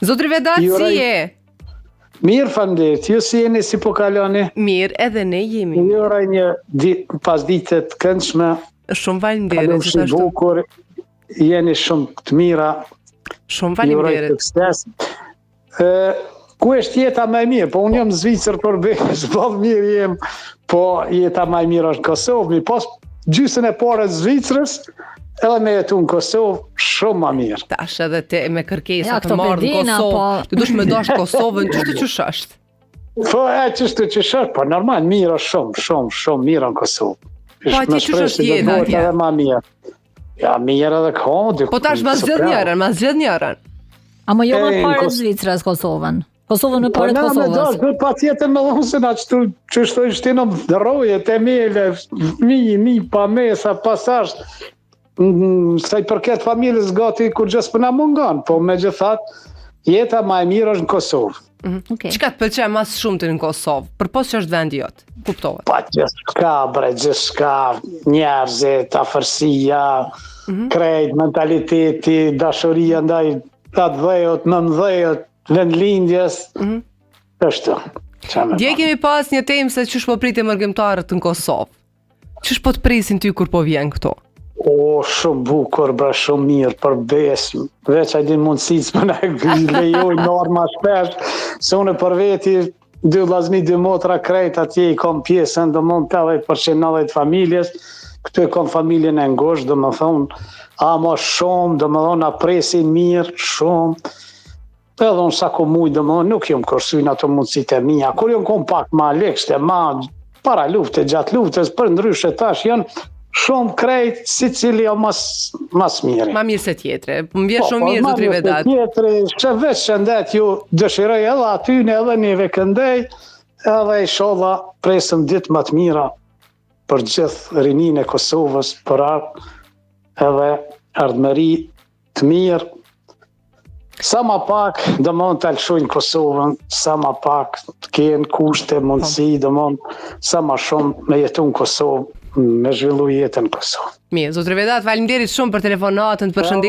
Zotri Vedat, si je? Mirë, faleminderit. Ju si jeni, si po kaloni? Mirë, edhe ne jemi. Ju uroj një ditë pasdite të këndshme. Shumë faleminderit gjithashtu. Bukur. Jeni shumë të mira. Shumë faleminderit. Sukses. Ë, ku është jeta më e mirë? Po unë jam në Zvicër për besë, po mirë jem. Po jeta më e mirë është në Kosovë, mi pas gjysën e pareve të Zvicrës, edhe me jetu në Kosovë, shumë ma mirë. Tash edhe te me kërkesa ja, të marrë në Kosovë, po... Ti dush me dashtë Kosovën, qështu qysh është? Po, e, qështu qysh është, po normal, mirë është shumë, shumë, shumë mirë në Kosovë. Po, ti qysh është jeta atje? Edhe ma mirë. Ja, mirë edhe ka, Po tash ma zgjedh njërën, ma zgjedh njërën. Ama jo me pare të Zvicrës Kosovën. Kosovën me po, pare të Kosovës. Po, na, pa tjetër me dhonë se na qëtu, që shto i shtinom roje, të mele, mi, mi, pa mesa, pasash, mm, sa i përket familjes gati kurgjë s'po na mungon, po megjithatë, jeta ma e mirë është në Kosovë. Mm -hmm. okay. Çka të pëlqen ma së shumti në Kosovë, përpos që është vendi jot, kuptohet? Pa gjithçka, bre, gjithçka, njerëzit, afërsia, mm -hmm. krejt, mentaliteti, dashuria ndaj atdheut, mëmëdheut, vendlindjes, mm -hmm. Kështu. Dje kemi pas një temë se qysh po priten mërgimtarët në Kosovë. Qysh po të presin ty kur po vjen këtu? O, shumë bukur, bre, shumë mirë, për besë, veç a din mundësitë s'po na lejojnë norma shpesh, se unë për veti, dy vllazni, dy motra krejt atje i kom pjesën, domethonë 80% 90 familjes, këtu e kom familjen e ngushtë, domethonë, ama shumë, domethonë, na presin mirë, shumë, Edhe unë sa kom mujt, domethonë, nuk jom kursy në ato mundësitë e mia. Kur jom kon pak ma lekshte, ma para lufte, gjatë luftës, përndryshe tash janë shumë krejt, secili o mas, mas miri. Ma mirë se tjetri. Po më vjen po, shumë po, mirë, zotri Vedat. Tjetri, që veç shëndet ju dëshiroj edhe atyne edhe neve këndej, edhe inshallah presim ditë ma të mira për gjithë rininë e Kosovës, për ardh, edhe ardhmëri të mirë, sa ma pak, domethonë ta lëshojnë Kosovën, sa ma pak të kenë kushte, mundësi, po. domethonë, sa ma shumë me jetu në Kosovë, me zhvillu jetën në Kosovë. Mirë, zotri Vedat, faleminderit shumë për telefonatën, të përshëndesim.